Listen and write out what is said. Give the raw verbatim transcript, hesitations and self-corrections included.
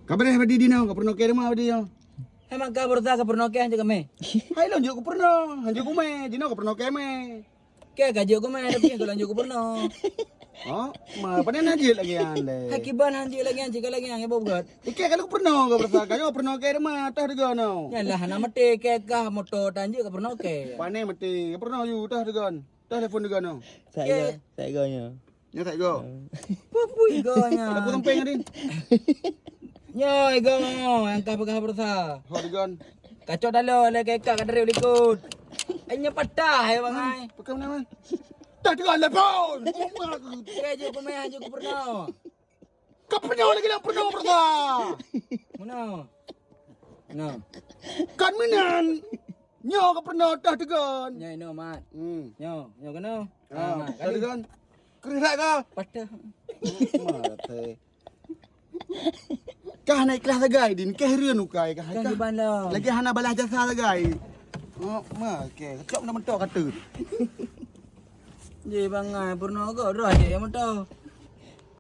Ka beureh badi dinoe, ka peurunoe kèe teuma badi nyoe. Hai maka beurasa ka peurunoe kèe hanjeuet keu mè. Hai lôn jeuet keu peurunoe, hanjeuet keu mè, jinoe ka peurunoe kèe mè. Kèe ka jeuet keu mè, tapi ka lôn jeuet keu peurunoe. Oh, ma, pane na jeuet lagèe nyan lé. Hai kiban hanjeuet lagèe nyan, cit ka lagèe nyan, ya, Bob Gat. Ikèe ka lôn peurunoe ka beurasa, ka nyoe peurunoe kèe teuma, toh teuga nyoe. Nyan lah, hana maté kèe kah moto tan jeuet ka peurunoe kèe. Pane maté, ka peurunoe yu, toh teuga. Toh telepon teuga nyoe. Saya, saya ganya. Nyoe that go. Peue-peue go nyan. Ada peue sampéng tadi? Nyoe go nyang ka peugah beurasa. Ho digon. Kacok taloe lé keu ikak ka dari likot. Ai nyoe patah ya bangai. Pekan mana man? Dah digon telepon. Kèe jeuet keu mè, jeuet keu peurunoe. Ka peurunoe lagèe nyang peurunoe beurasa. Meunoe. Nah. Kan meunan. Nyoe ka peurunoe toh teugon. Nyoe inoe mat. Hmm. Nyoe, nyoe keunoe. Ah, mat. Toh teugon. Keureuh that ka? Patah. Maté. Kah hana ikhlas sagai din, keh reuen ukai kah. Kah kiban lom. Lagi hana balas jasa sagai. Oh, ma, okey. Cok na mentok kata. Ji bangai peurunoe go droe je yang mentok.